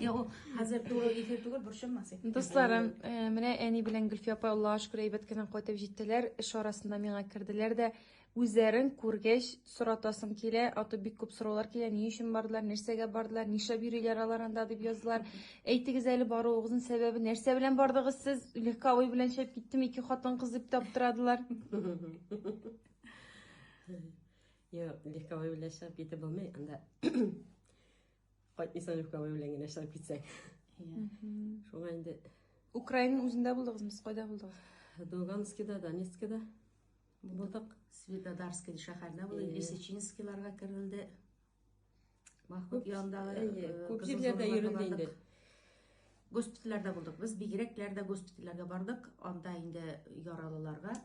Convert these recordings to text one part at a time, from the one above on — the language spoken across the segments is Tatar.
Юк, ул хәзер туры эфир түгел, борчылма син. Дусларым, менә әни белән Гөлфия апа Аллага шөкер әйбәт кенә кайтып җиттеләр. Эш арасында миңа керделәр дә, үзләрен күргәч соратасым килә, а то бик күп сораулар килә, ни өчен бардылар, нәрсәгә бардылар, нишләп йөриләр алар анда дип яздылар. Әйтегез әле баруыгызның сәбәбе, нәрсә белән бардыгыз сез? Легковой белән чәп киттем, ике хатын-кыз дип тә аптырадылар. Юк, легковой белән чыгып китеп булмый, анда кайтмыйсың легковой белән генә чыгып китсәң. Шуңа инде Украинаның үзендә булдыгызмы? Сез кайда булдыгыз? Луганскида, Донецкида булдык. Светлодарский шәһәрендә булдык, Лисичинскийларга керелде. Бахмут янындагы Әйе, күп җирләрдә йөренде инде. Госпитальләрдә булдык. Без бигрәкләр дә госпитальләргә бардык. Анда инде яралыларга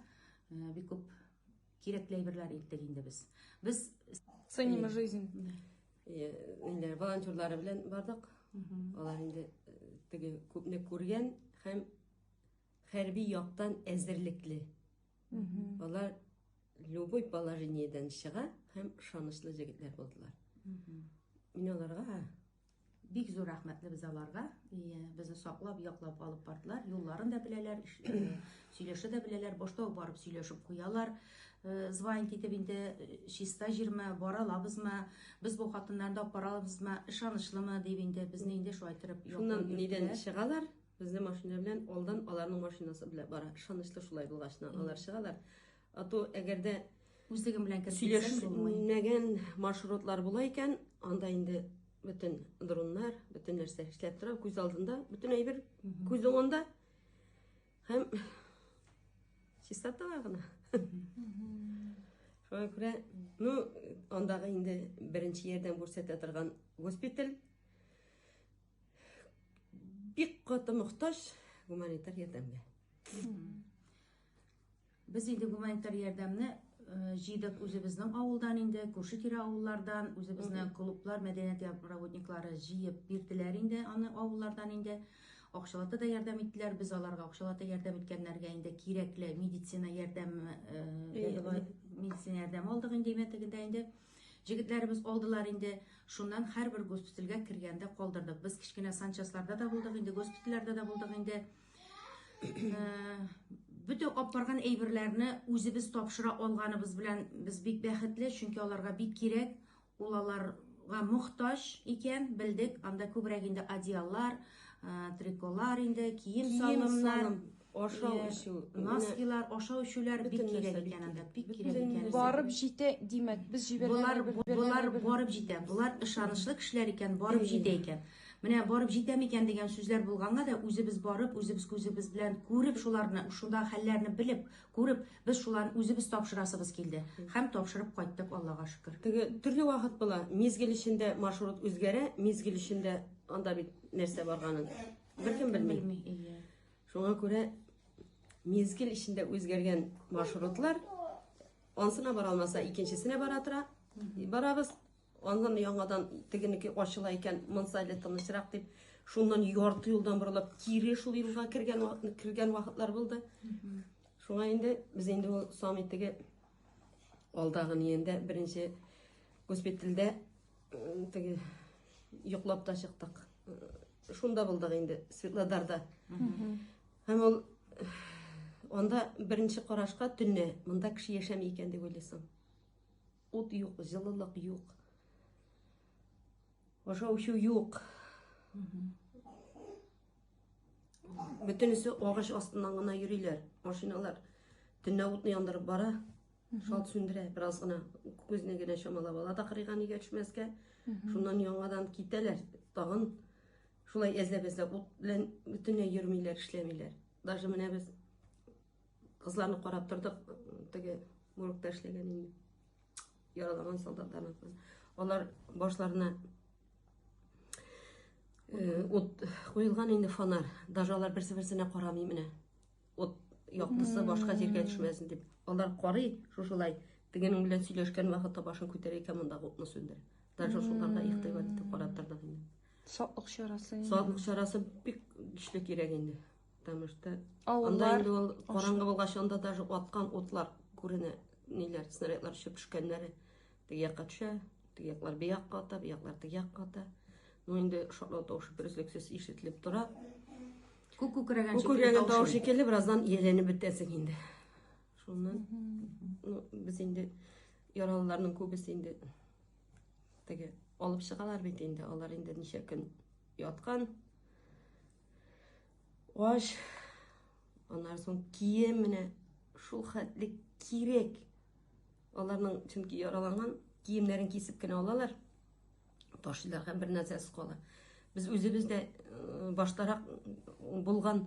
бик күп кирәкле әйберләр илттек инде без. Без ценим жизнь. Инде волонтерлары белән бардык. Алар инде теге күпне күргән һәм хәрби яктан әзерлекле. Алар любой положениедән чыга һәм ышанычлы җегетләр булдылар. Мин аларга бик зур рәхмәтле без аларга. Безне саклап, яклап алып бардылар. Юлларын да беләләр, сөйләшә дә беләләр. Башта ук барып сөйләшеп куялар. Звонить итеп инде чиста җирме, бара алабызмы, без бу хатыннарны да алып бара алабызмы, ышанычлымы дип инде безне инде шулай иттереп Шуннан нидән чыгалар? Безнең машина белән алдан аларның машинасы белән бара. Ышанычлы шулай булгач, алар чыгалар. А то әгәр дә үзлегем белән кереп сөйләшмәгән маршрутлар була икән, анда инде бөтен дроннар, бөтен нәрсә эшләп тора, күз алдында, бөтен әйбер күз уңында. Һәм чистота гына. Шуңа күрә, ну, андагы инде беренче ярдәм күрсәтә торган госпиталь бик каты мохтаҗ гуманитар ярдәмгә. Без инде гуманитар ярдәмне җыйдык үзебезнең авылдан инде, күрше-тирә авыллардан, үзебезнең клублар, мәдәният работниклары җыеп бирделәр инде аны авыллардан инде. Акчалата да ярдәм иттеләр. Без аларга акчалата ярдәм иткәннәргә инде кирәкле медицина ярдәме, медицина ярдәме алдык инде имәтегендә инде. Җегетләребез алдылар инде. Шуннан һәрбер госпитальгә кергәндә калдырдык. Без кечкенә санчасларда да булдык инде, госпитальләрдә дә булдык инде. Бөтен алып барган әйберләрне үзебез тапшыра алганыбыз белән без бик бәхетле, чөнки аларга бик кирәк. Ул аларга мохтаҗ икән, белдек. Анда күбрәк инде одеяллар, триколар инде, кием-салымнар, ашау эчү, носкилар, ашау эчүләр бик кирәк икән анда, бик кирәк икән. Барып җитә, димәк, без җибәргән Болар барып җитә. Болар ышанычлы кешеләр икән, барып җитә икән. Менә барып җитә микән дигән сүзләр булганга да үзебез барып, үзебез күзебез белән күреп шуларны, шундагы хәлләрне белеп, күреп, без шуларны үзебез тапшырасыбыз килде. Һәм тапшырып кайттык, Аллага шөкер. Теге төрле вакыт була. Мизгел эчендә маршрут үзгәрә, мизгел эчендә анда бит нәрсә барганын беркем белми. Белми, ие. Шуңа күрә мизгел эчендә үзгәргән маршрутлар ансына бара алмаса, икенчесенә бара тора. Барабыз. Аннан яңадан тегенеке ачыла икән, монсы әле тынычрак дип, шуннан ярты юлдан борылып, кире шул юлга кергән кергән вакытлар булды. Шуңа инде без инде ул самый теге алдагы ниендә беренче госпитальдә теге йоклап та чыктык. Шунда булдык инде, Светлодарда. Һәм ул анда беренче карашка төнлә монда кеше яшәми икән дип уйлыйсың. Ут юк, җылылык юк. Ашау эчү юк. Бөтенесе агач астыннан гына йөриләр. Машиналар төнлә утны яндырып бара. Шалт сүндерә, бераз гына күзне генә чамалап ала да кырыйга нигә төшмәскә. Шуннан яңадан китәләр. Тагын шулай әзләп-әзләп ут белән бөтенләй йөрмиләр, эшләмиләр. Даже менә без Кызларны карап тордык, теге моргта эшләгән инде. Яраланган солдатларны. Алар башларына ут куелган инде фонарь. Даже алар берсе-берсенә карамый менә. Ут яктысы башка җиргә төшмәсен дип. Алар карый шушылай. Тегенең белән сөйләшкән вакытта башын күтәрә икән, мондагы утны сүндерә. Даже шуларга игътибар итеп карап тордык инде. Саклык чарасы инде. Саклык чарасы бик көчле кирәк инде. Потому что Авыллар анда инде ул караңгы булгач, анда даже аткан утлар күренә, ниләр, снарядлар очып төшкәннәре. Теге якка төшә, теге яклар бу якка ата, бу яклар теге якка ата. Ну инде шартлау тавышы берөзлексез ишетелеп тора. Күк күкрәгән Күк күкрәгән тавыш шикелле бераздан ияләнеп бетәсең инде. Шуннан ну, без инде яралыларның күбесе инде теге алып чыгалар бит инде. Алар инде ничә көн яткан. Ач. Аннан соң кием менә шул хәтле кирәк. Аларның чөнки яраланган киемнәрен кисеп кенә алалар. Ташлыйлар һәм бер нәрсәсез кала. Без үзебез дә э, баштарак булган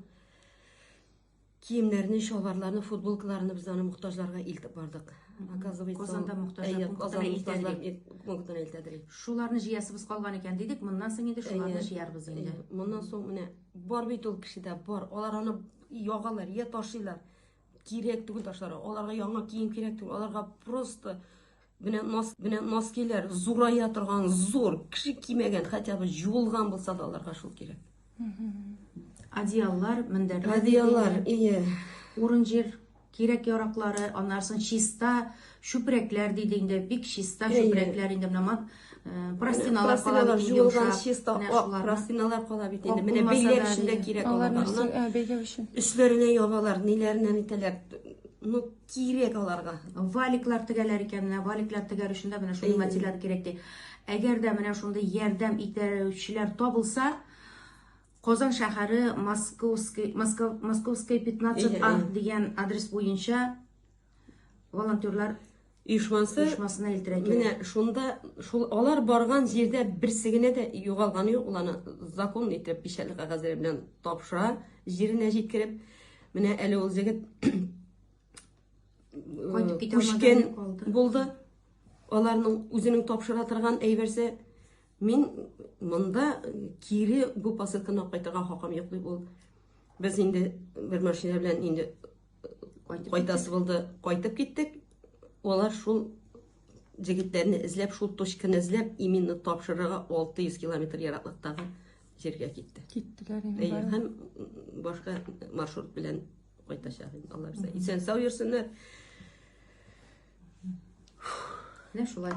киемнәрне, чалбарларны, футболкаларны без аны мохтаҗларга илтеп бардык. Оказывается, Казанда мохтаҗлар пунктына илтәдек. Пунктына илтәдек. Шуларны җыясыбыз калган икән дидек, моннан соң инде шуларны җыярбыз инде. Моннан соң менә бар бит ул кешедә, бар. Алар аны ягалар, я ташыйлар. Кирәк түгел ташларга. Аларга яңа кием кирәк түгел. Аларга просто Менә нос, менә носкиләр зурая торган зур, кеше кимәгән, хотя бы жуылган булса да аларга шул кирәк. Одеяллар, мендәрләр. Одеяллар, ие. Урын-җир кирәк яраклары, аннан соң чиста чүпрәкләр диде инде, бик чиста чүпрәкләр инде менә э, простыналар кала бит инде. Жуылган чиста ак простыналар кала бит инде. Менә бәйләр өчен дә кирәк аларга. Бәйләү өчен. Өсләренә ябалар, ниләренә нитәләр. Ну, кирәк аларга. Валиклар тегәләр икән, менә валиклар тегәр өчен дә менә шундый материал кирәк ди. Әгәр дә менә шундый ярдәм итәүчеләр табылса, Казан шәһәре Московский, Московская 15А дигән адрес буенча волонтерлар оешмасы оешмасына илтерә кирәк. Менә шунда шул алар барган җирдә берсе генә дә югалганы юк, ул аны закон итеп печатьле кәгазьләр белән тапшыра, җиренә җиткереп. Менә әле ул җегет кайтып китә күчкән булды. Аларның үзенең тапшыра торган әйберсе. Мин монда кире бу посылканы алып кайтырга хакым юк дип ул. Без инде бер машина белән инде кайтасы булды, кайтып киттек. Алар шул җегетләрне эзләп, шул точканы эзләп, именно тапшырырга 600 километр ераклыктагы җиргә китте. Киттеләр инде. Әйе, һәм башка маршрут белән кайтачак инде, Алла бирсә. Исән сау йөрсеннәр. Менә шулай.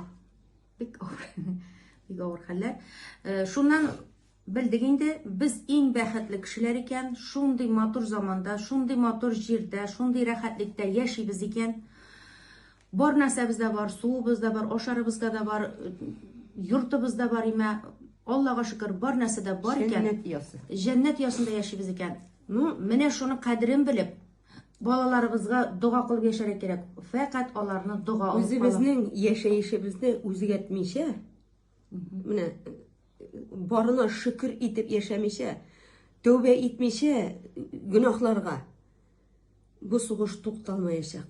Бик авыр. Бик авыр хәлләр. Э, шуннан белдек инде, без иң бәхетле кешеләр икән, шундый матур заманда, шундый матур җирдә, шундый рәхәтлектә яшибез икән. Бар нәрсәбез дә бар, суыбыз да бар, ашарыбызга да бар, йортыбыз да бар имә. Аллага шөкер, бар нәрсә дә бар икән. Җәннәт оясы. Җәннәт оясында яшибез икән. Ну, менә шуның кадерен белеп, балаларыбызга дога кылып яшәргә кирәк. Фәкать аларны дога алып кала. Үзебезнең яшәешебезне үзгәртмичә, менә барына шөкер итеп яшәмичә, тәүбә итмичә гөнаһларга бу сугыш тукталмаячак.